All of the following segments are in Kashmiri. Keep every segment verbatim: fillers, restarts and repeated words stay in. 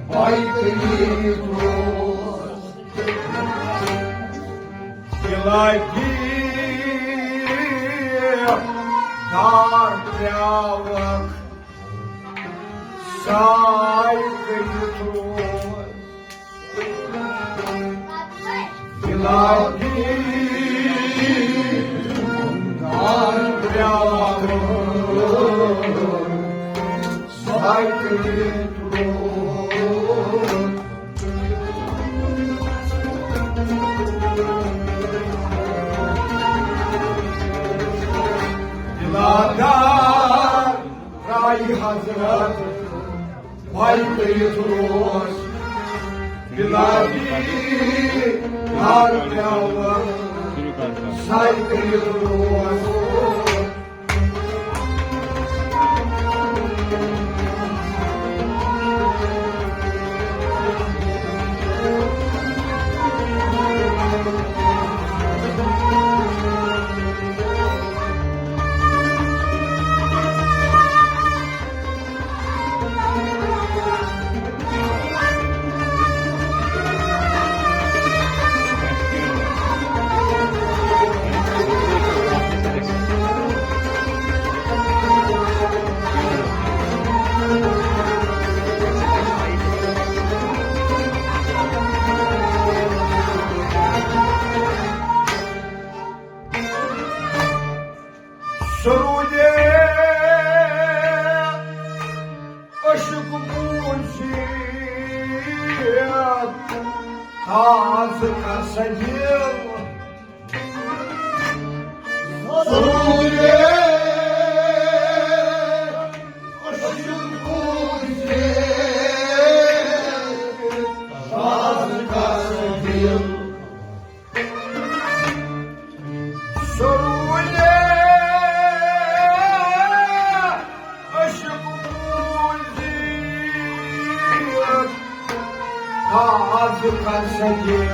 بھائی تٔمِس اوس علاقی دار ترٛاوَکھ ساے کٔرِتھ روز۔ علاقی دار ترٛاوَکھ ساے کٔرِتھ روز۔ دِلادار راے حضرت، بھائی کٔرِتھ روز۔ دِلادار پیاوٕ ساے کٔرِتھ روز۔ سرودِ عشق بوٗزِتھ تازٕ کر سا دِل۔ سرودِ عشق بوٗزِتھ تازٕ کر سا دِل۔ سرودِ عشق بوٗزِتھ تازٕ کر سا دِل۔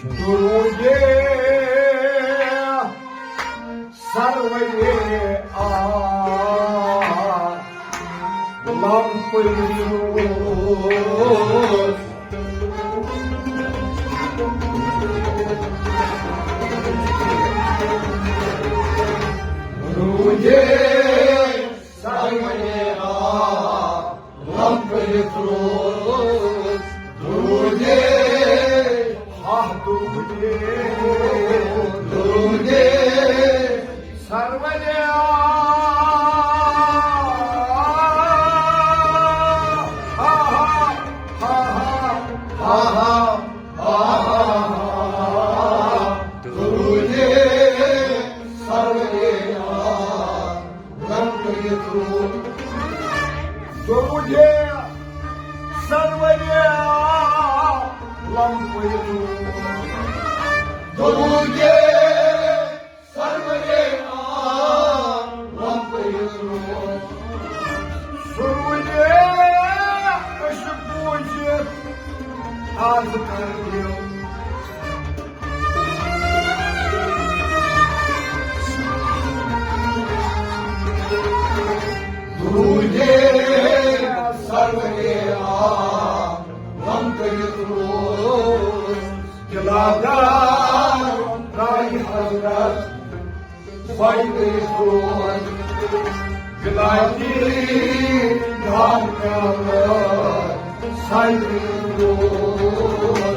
درودِ سرورِ عالم پٔرِو۔ درودِ سرورِ عالم پٔرِتھ روز۔ درودِ، ہاہ درودِ، درودِ سرورِ عالم۔ ہاہ، ہاہ، ہاہ، ہاہ، ہاہ، ہاہ، ہاہ، ہاہ، ہاہ۔ درودِ سرورِ عالم۔ لم پٔرِتھ روٗد۔ درودِ سرورِ عالم پٔرِتھ روٗد۔ درودِ سرورِ عالم پٔرِتھ روٗد۔ سرودِ عشق بوٗزِتھ از کر دِل۔ درودِ سرورِ عالم کٔرِتھ روز۔ دِلادار راے حضرت بھائی کٔرِتھ روز۔ بِلادی دار پیالہٕ ساے کٔرِتھ روز۔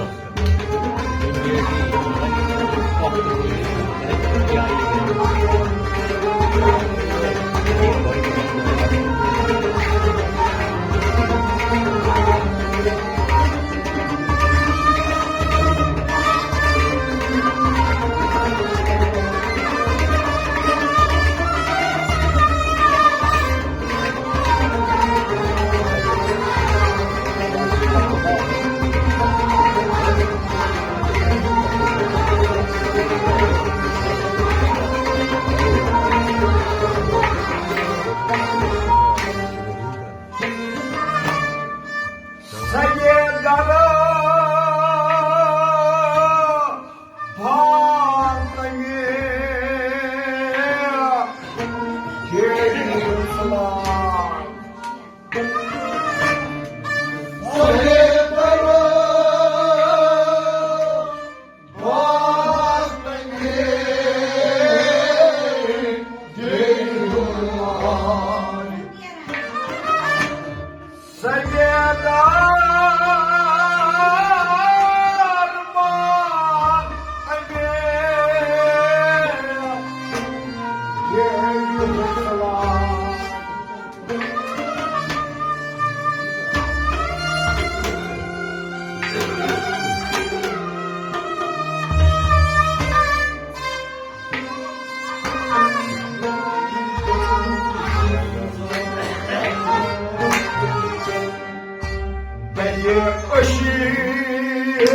دَگہِ أشی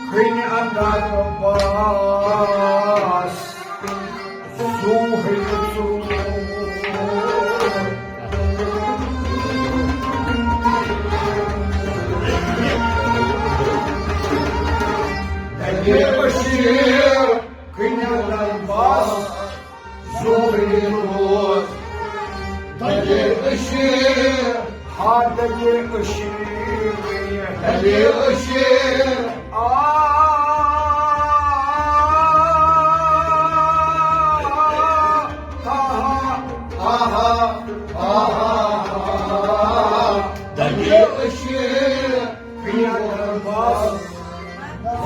کھٔنہِ اندر باس، زُو ہیٚیہِ ژوٗر۔ دَگہِ أشی کھٔنہِ اندر باس، زُو ہیٚیہِ ژوٗر۔ دَگہِ أشی، ہا دَگہِ أشی، دَگہِ أشی۔ آ، آ، آ، آ، آ، دَگہِ أشی، کھٔنہِ اندر باس،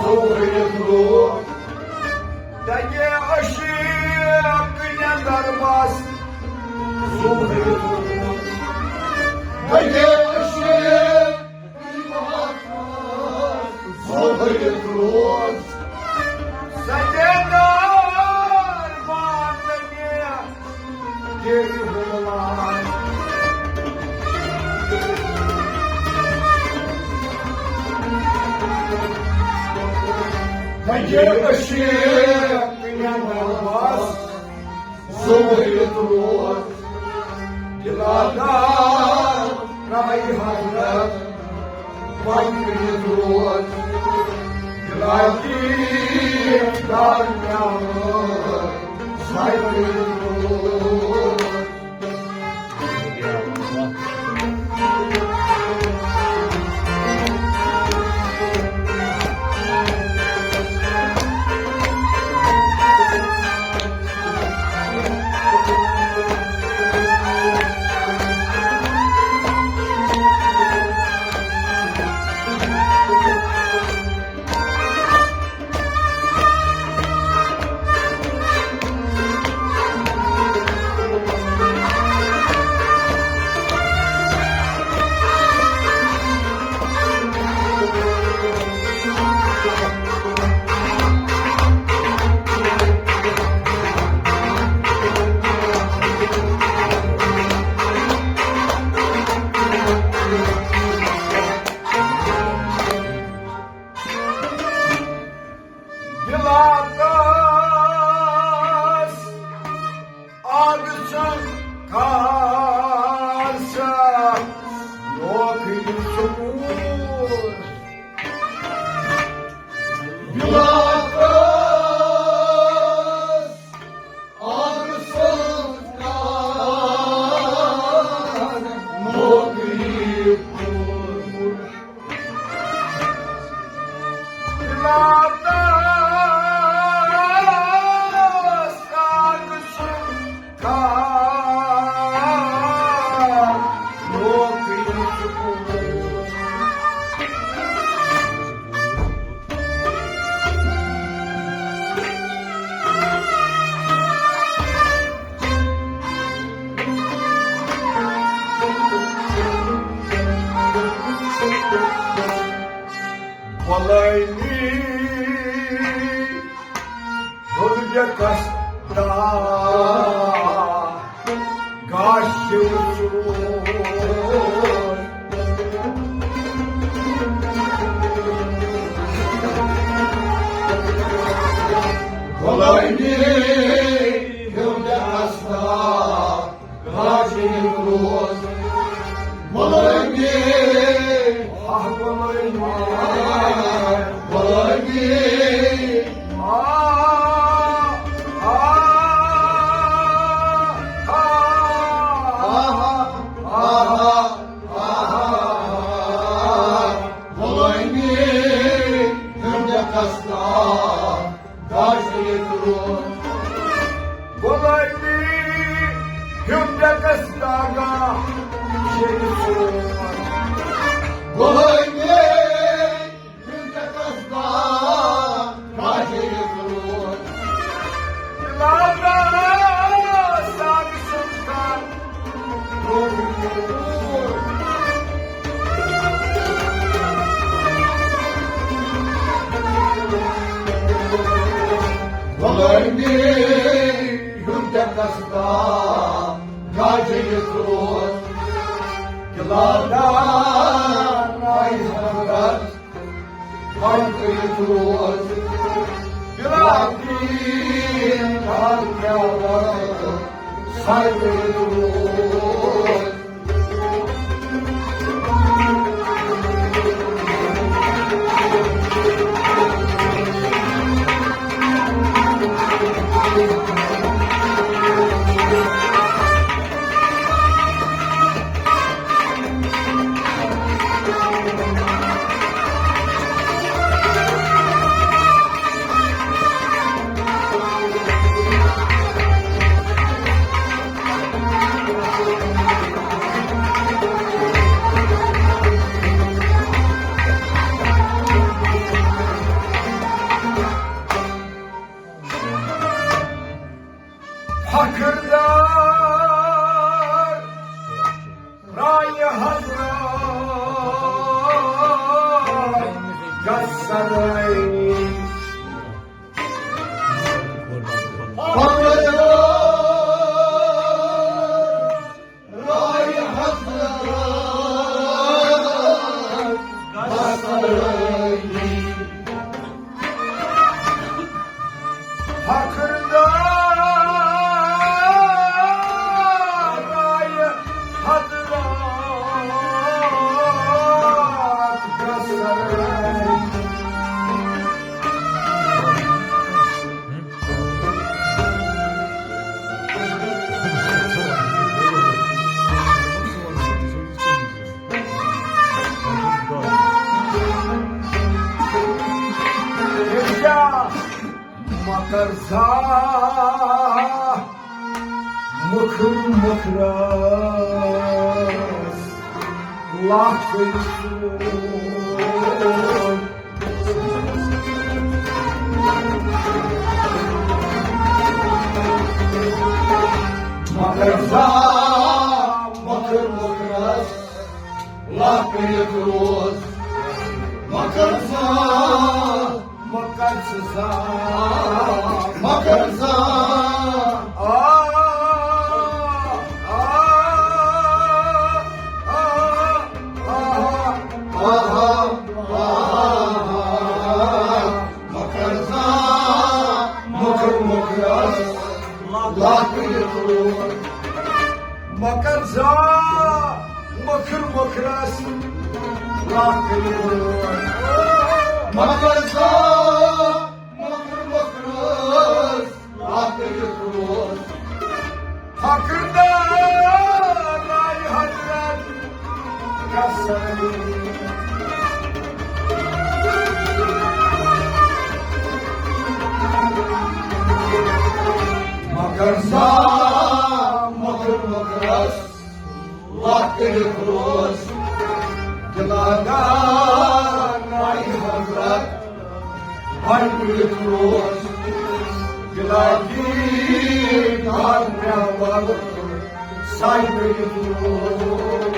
زُو ہیٚیہِ ژوٗر۔ دَگہِ أشی کھٔنہِ اندر باس، زُو ہیٚیہِ ژوٗر۔ دَگہِ أشی، زُو ہیٚیہِ ژوٗر۔ سجے دار بان دَگہِ دَگہِ أشی کھٔنہِ اندر باس، زُو ہیٚیہِ ژوٗر۔ دِلادار راے حضرت، وۄنۍ کٔرِتھ روز۔ دِلاتی دار پیٛالہٕ، سۄے کٔرِتھ روز۔ بِلاکَس آگ سُنٛد کار سا نوکری سکوٗل۔ بِلاکَس آگ سُنٛد کار نوکری سکوٗل۔ غلٲمی ہیوٚت مےٚ قصدا، گاش ہیوٚت ژوٗر۔ غلٲمی ہیوٚت مےٚ قصدا، راجی روز غلٲمی۔ آہ، غلٲمی۔ غلٲمی۔ آ، آ، داغا شیرِ ژوٗر۔ غلٲمی ہُنٛد ژےٚ قصبہ، کاجہِ یہِ ژوٗر۔ لالا ساگ سُنٛد کر۔ غلٲمی ہُنٛد ژےٚ قصبہ، کاجہِ یہِ ژوٗر۔ لالا ناے حضرت، وۄنۍ کٔرِتھ روز۔ بِلا دین کر کیٛاہ وقت، سر کٔرِتھ روز۔ فخردار رایہِ حضرت گژھن۔ فخردار رایہِ حضرت گژھن۔ فخردار رایہِ حضرت گژھن۔ مگر زا مُکھر مُکھرس لاکھ سوٗن۔ مگر زا مُکھر مُکھرس لاکھ کٔرِتھ روز۔ مگر زا مگر زا، مگر زا۔ آ، آ، آ، آ، آ۔ مگر زا مُکھر مُکھرس لاکھ کٔرِتھ روز۔ مگر زا مُکھر مُکھرس لاکھ کٔرِتھ روز۔ مگر زا مُکھر مُکھرس لاکھ کٔرِتھ روز۔ فخردار رایہِ حضرت گژھن۔ مگر زا مُکھر مُکھرس لاکھ کٔرِتھ روز۔ دِلا دار رایہِ حضرت وۄنۍ کٔرِتھ روز۔ دِلا دین کر مےٚ وقت، سر کٔرِتھ روز۔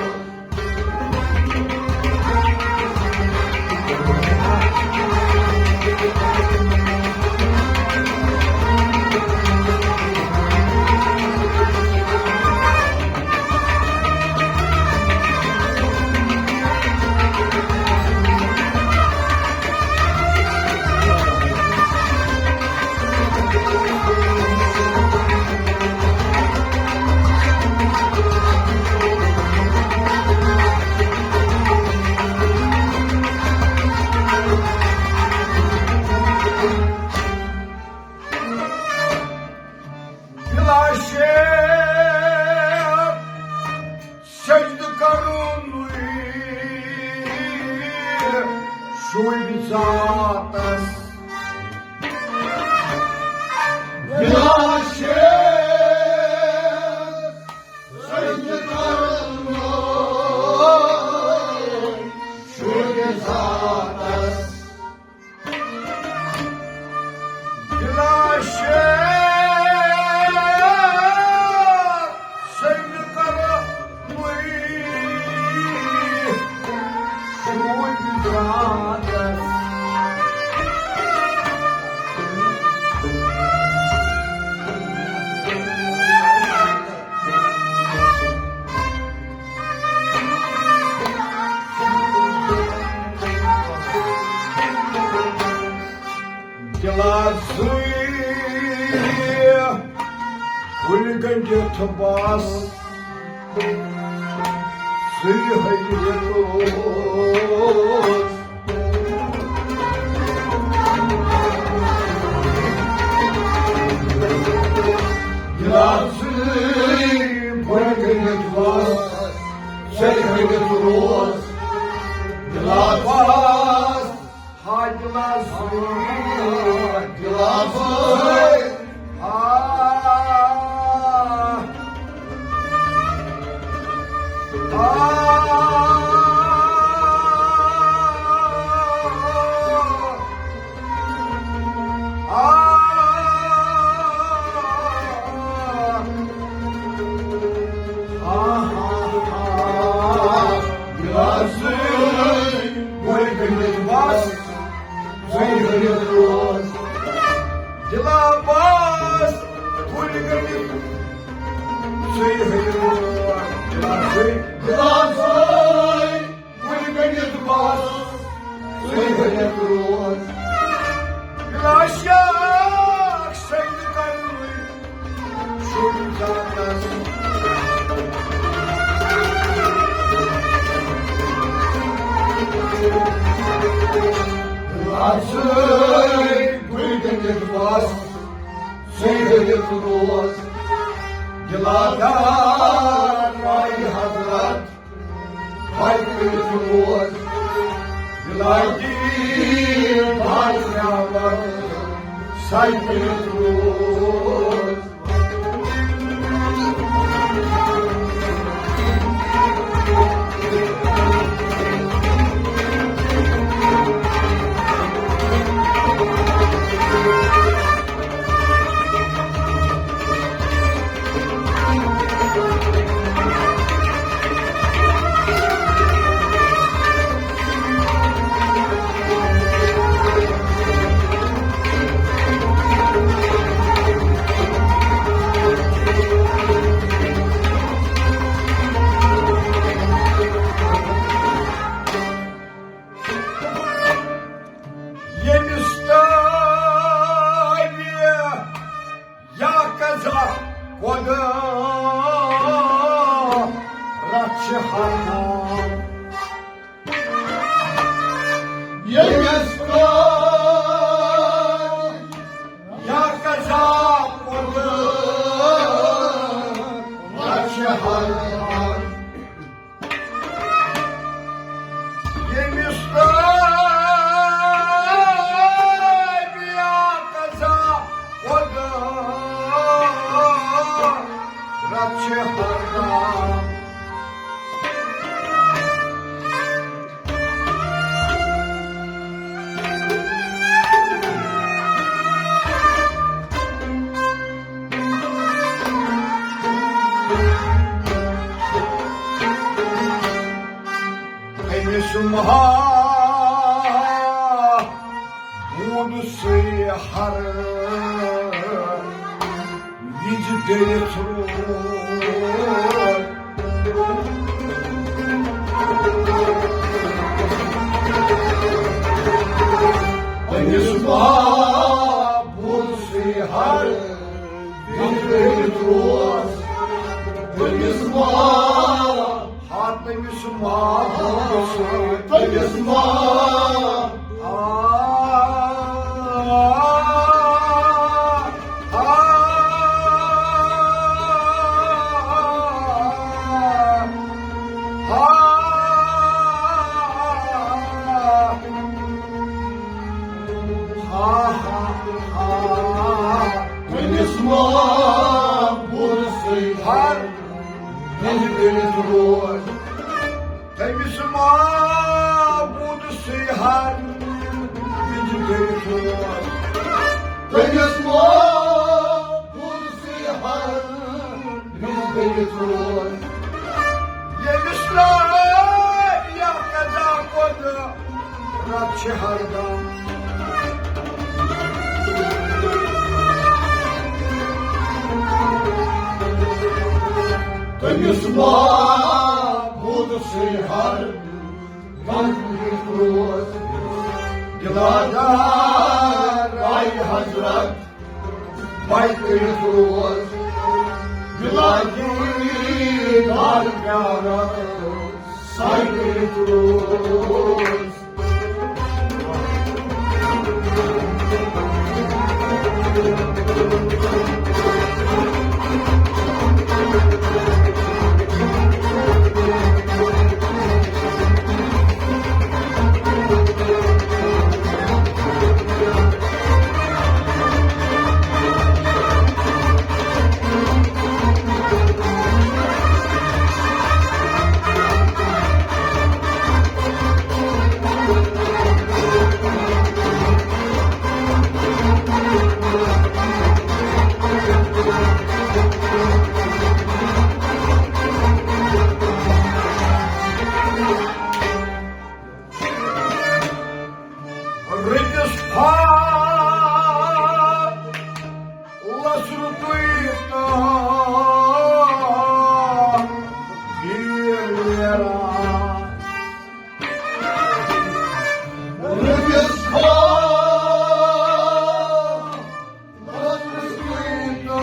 گٔنٛڈِتھ بس سُے ہیٚیہِ روز۔ گِلاسٕے بٔڑۍ گٔنٛڈِتھ بس سُے ہیٚیہِ روز۔ گِلاسَس ہا گِلاسَے، گِلاسَے، ہا، ہا، ہا۔ آہا، گِلاسٕے بٔڑۍ گٔنٛڈِتھ بس سُے ہیٚیہِ روز۔ گِلاسَس بٔڑۍ گٔنٛڈِتھ سُے ہیٚیہِ روز۔ گِلاسٕے، گِلاسٕے بٔڑۍ گٔنٛڈِتھ بس سُے ہیٚیہِ روز۔ گِلاسَس سیٚنٛدِ کرنٕے شُرۍ زاتس۔ گِلاسٕے بٔڑۍ گٔنٛڈِتھ بس سُے ہیٚیہِ روز۔ گِلاسَس رایہِ حضرت بھائی کٔرِتھ روز، بِلادی بھائی نعمت سائی کٔرِتھ روز۔ ییٚمِس تابِ یا قضا قۄدرت چھِ حرام۔ ییٚمِس تابِ یا قضا قۄدرت چھِ حرام۔ ییٚمِس تابِ یا قضا قۄدرت چھِ حرام۔ أمِس محبوٗب سٕے ہر وِزِ ڈٔلِتھ روٗد۔ أمِس محبوٗب سٕے ہر وِزِ ڈٔلِتھ روٗد۔ أمِس محبوٗب ہا تٔمِس محبوٗبس سۭتۍ۔ تٔمِس محبوٗب۔ آ، آ، آ، آ۔ ہا، ہا، ہا۔ تٔمِس محبوٗبس سۭتۍ ہر وِزِ ڈٔلِتھ روٗد۔ تٔمِس محبوٗبس سۭتۍ ہر وِزِ ڈٔلِتھ روٗد۔ تٔمِس محبوٗبس سۭتۍ ہر وِزِ ڈٔلِتھ روٗد۔ ییٚمِس لٲگۍ یا قضا قۄدرت چھِ ہردم۔ تٔمِس محبوٗبس سۭتۍ ہر وِزِ ڈٔلِتھ روٗد۔ دِلادار آیہِ حضرت بھائی کٔرِتھ روز۔ لاگی دار پیارا ساگی روز۔ رٔٹِس پھاس رُتُے تہٕ بیٖر نیران۔ رٔٹِس پھاس رُتُے تہٕ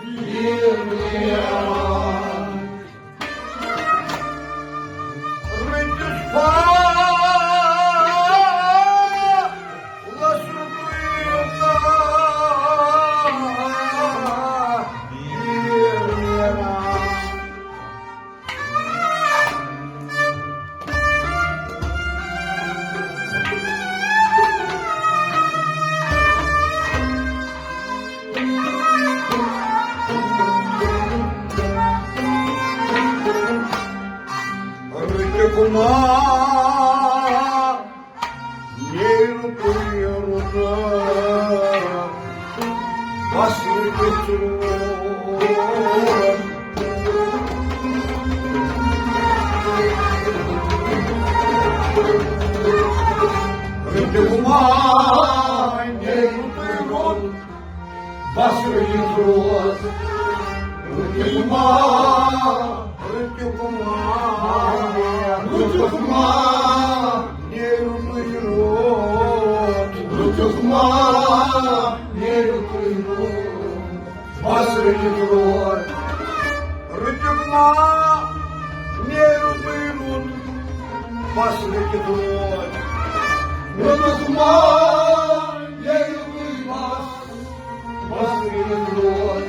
بیٖر نیران۔ رٔٹِس پھاس رُتُے تہٕ بیٖر نیران۔ رُتُک ماز نیرِ رُتُے رُت، بس رُتُے رُت۔ رُتُک ماز نیرِ رُتُے رُت، بس رُتُے روز۔ رُتُک ماز، رُتُک ماز، رُتُک ماز نیرِ رُتُے رُت۔ رُتُک ماز نیرِ رُتُے رُت، بس رُتُے روز۔ رُتُک ماز نیرِ رُتُے رُت، بس رُتُے روز۔ رُتُک ماز نیرِ رُتُے بس، بس رُتُے روز۔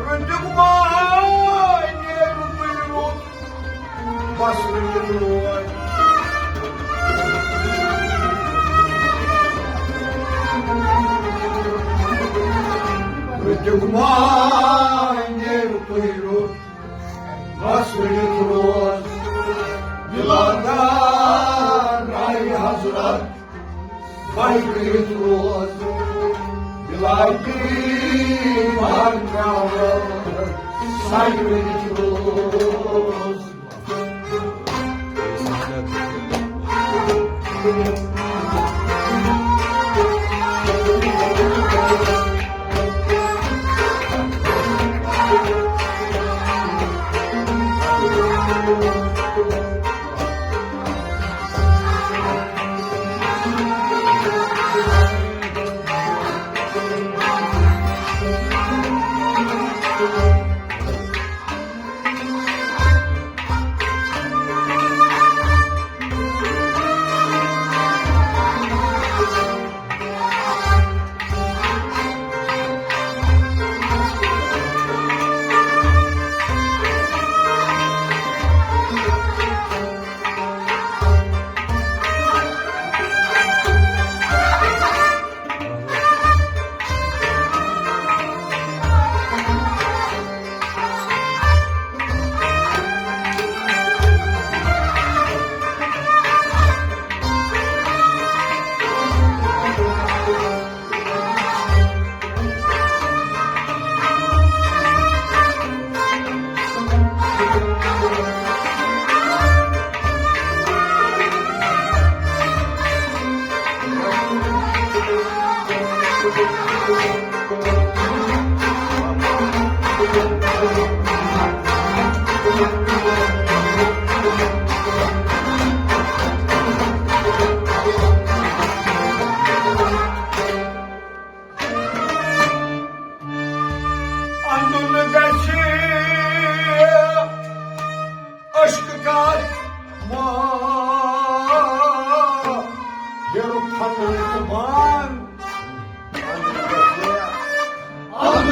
رُتُک ماز نیرِ رُتُے رُت، بس رُتُے روز۔ رُتُک ماز نیرِ رُتُے رُت، بس رُتُے روز۔ دِلادار راے حضرت، بس رُتُے روز۔ بِلاگی بار پیارا ساگی روز۔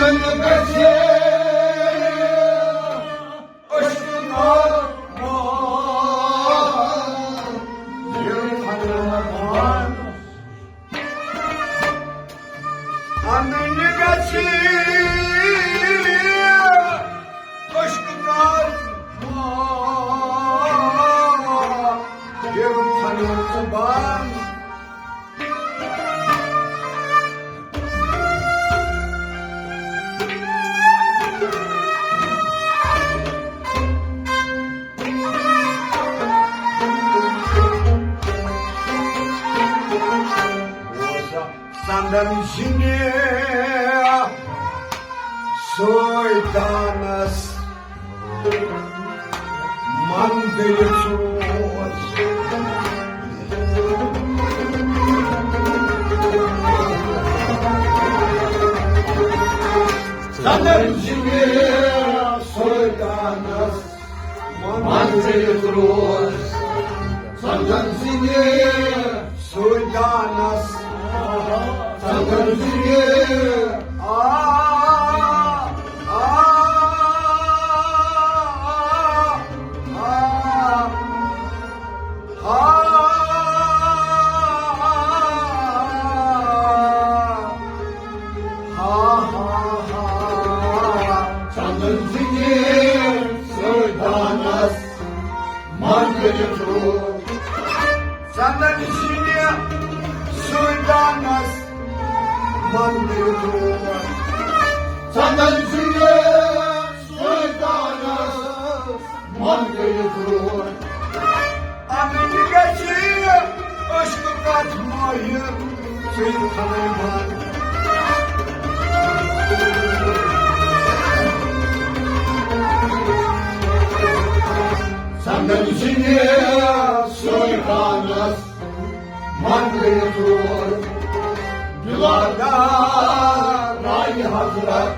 انٕنۍ گژھِ عشق کار یِم پھنُن زبان۔ سندن زِنہِ سویدانس من دٔرِتھ روز۔ سندن زِنہِ سویدانس من دٔرِتھ روز۔ سندن زِنہِ سویدانس سندن زِنہِ۔ آ، آ، آ، آ، آ، آ۔ ہا ہا ہا۔ سندن زِنہِ سویدانس من کٔرِتھ روز۔ سندن زِنہِ سویدانس من کٔرِتھ روز۔ سندن زِنہِ سویدانس من کٔرِتھ روز۔ انٕنۍ گژھِ عشق کتھ ماہر ژٕے تھاوَے بند۔ سندن زِنہِ سویدانس من کٔرِتھ روز۔ دِلادار راے حضرت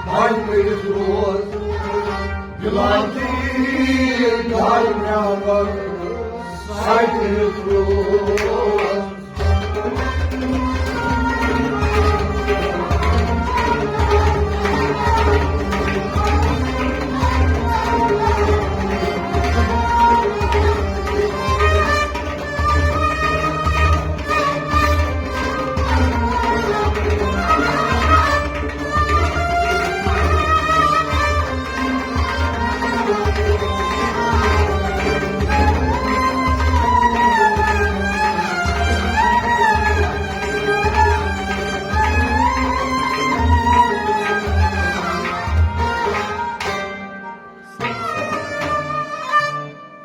بند کٔرِتھ روز، دِلان تیٖر دار میٛانٮ۪ن ساے کٔرِتھ روز۔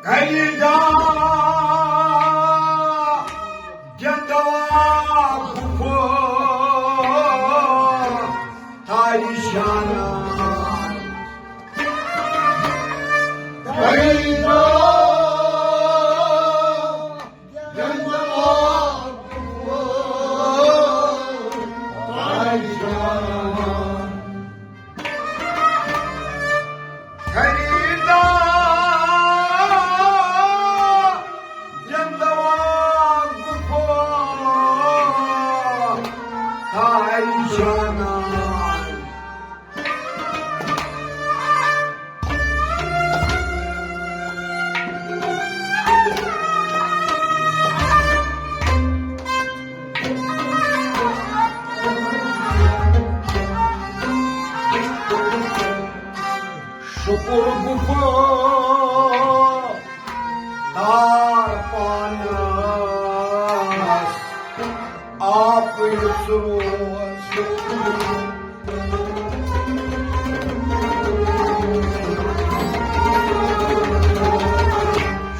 خریدار گِنٛدوا گُفہٕ تارِ جانان۔ خریدار گِنٛدوا گُفہٕ تارِ جانان۔ خریدار گِنٛدوا گُفہٕ تارِ جانان۔ شُکُر گُفہٕ تار پانس آپ یُس روز۔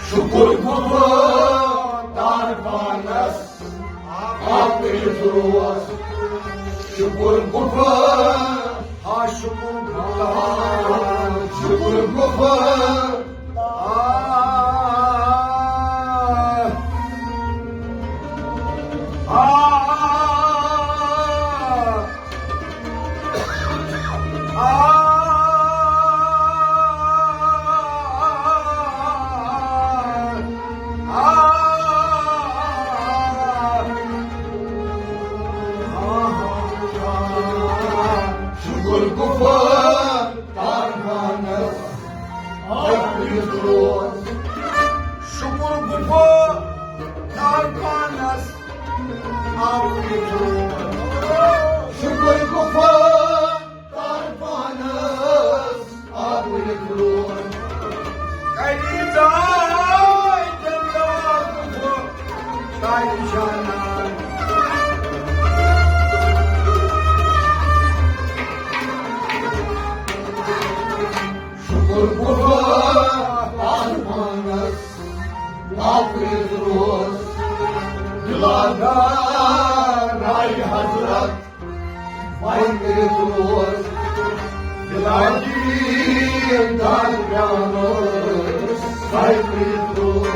شُکُر گُفہٕ تار پانس آپ یُس روز۔ شُکُر گُفہٕ ہا شُکُر گُفہٕ، شُکُر گُفہٕ۔ آ، آ، آ، آ۔ وۄنۍ کٔرِتھ روز، بِلاگی دار پیٛانَس سَے کٔرِتھ روز۔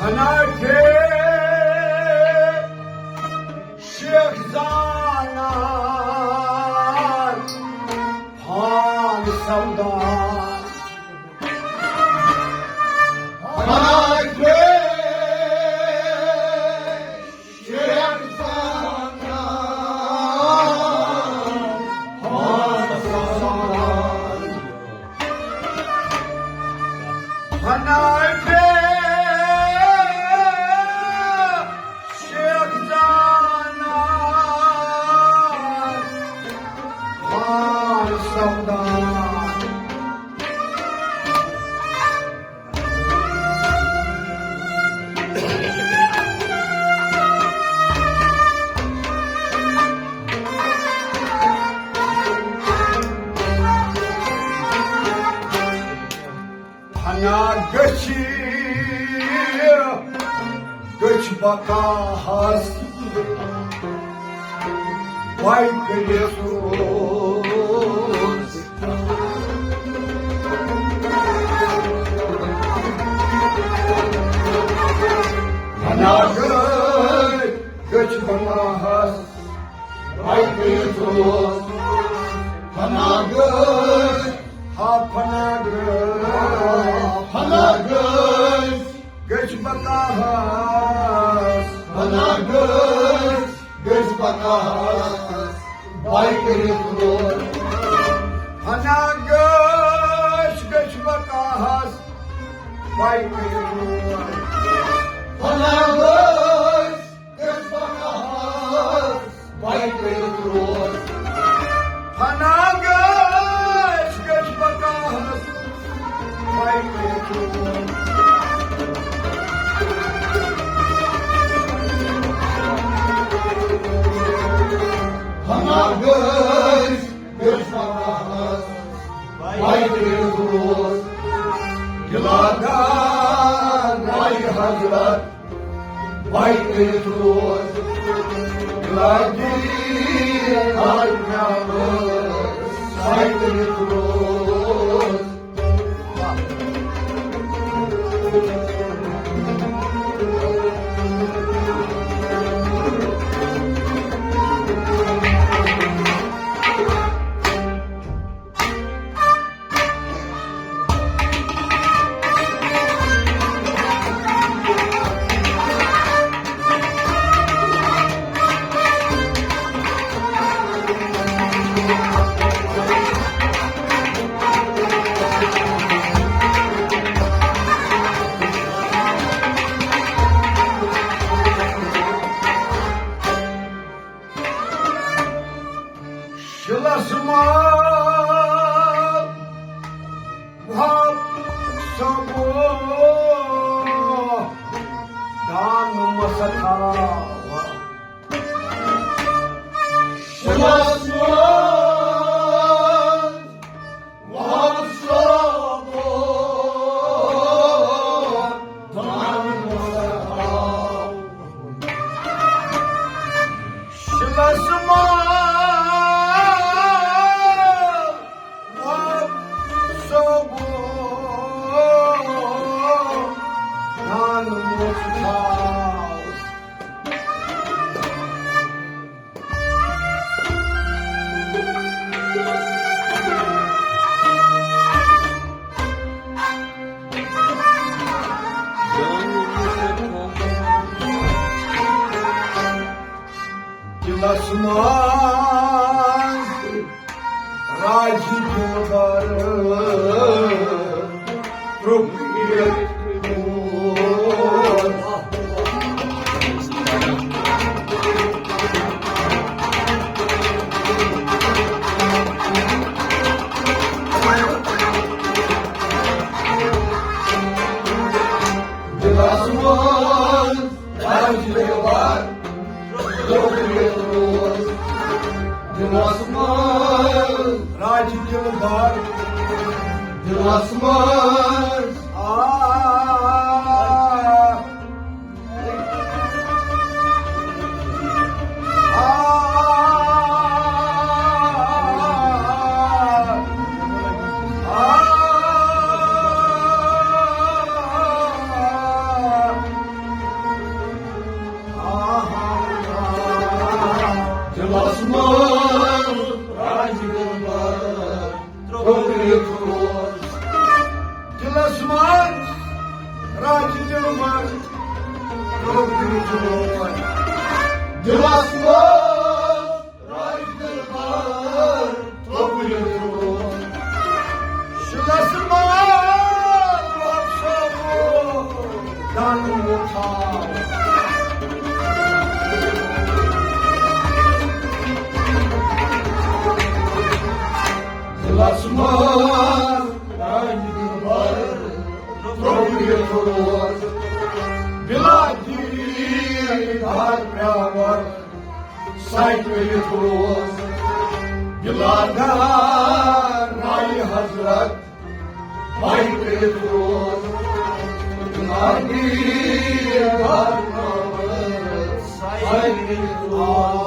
ہنا گے شیخ زانان، ہان سمدان۔ ہنا گے شیخ زانان، ہان سمدان۔ ہنا گے شیخ زانان، ہان سمدان۔ ہنا گٔچھِ، گٔچھ بقاہَس وَے کٔرِتھ روز۔ ہنا گٔچھ، گٔچھ بقاہَس وَے کٔرِتھ روز۔ ہنا گٔچھ، ہا ہنا گٔچھ، ہنا گٔچھ، گٔچھ بقاہَس۔ ہنا گٔچھ، گٔچھ بقاہَس وَے کٔرِتھ روز۔ ہنا گٔچھ، گٔچھ بقاہَس وَے کٔرِتھ روز۔ ہنا گٔچھ، گٔچھ بقاہَس وَے کٔرِتھ روز۔ ہنا گٔچھ، گٔچھ بقاہَس وَے کٔرِتھ روز۔ ہنا گٔچھ، گٔچھ بقاہَس وَے کٔرِتھ روز۔ گِلادار راے حضرت وَے کٔرِتھ روز۔ گِلادی راے پیٛانَس سَے کٔرِتھ روز۔ شِلَس منٛز وَب سَبو دان مَس تھاوان۔ شِلَس منٛز وَب سَبو دان مَس تھاوان۔ شِلَس منٛز وَب سَبو دان مَس تھاوان۔ دِلَس منٛز راجی دِلبر دِلس منٛز راجہِ دِلبر، دِلس منٛز آ، آ، آ، آ۔ دِلس منٛز راجہِ دِلبر ترٛوومُت روز۔ دِلس منٛز راجہِ دِلبر ترٛوومُت روز۔ دِلس منٛز راجہِ دِلبر ترٛوومُت روز۔ شِلس منٛز رۄخ صٲبُن دانہٕ وُٹھاو۔ دِلس منٛز راجہِ دِلبر ترٛوومُت روز۔ بِلا دیٖدار پرٛاوَر سَے کٔرِتھ روز۔ بِلا دیٖدار راے حضرت مَے کٔرِتھ روز۔ بِلا دیٖدار پرٛاوَر سَے کٔرِتھ روز۔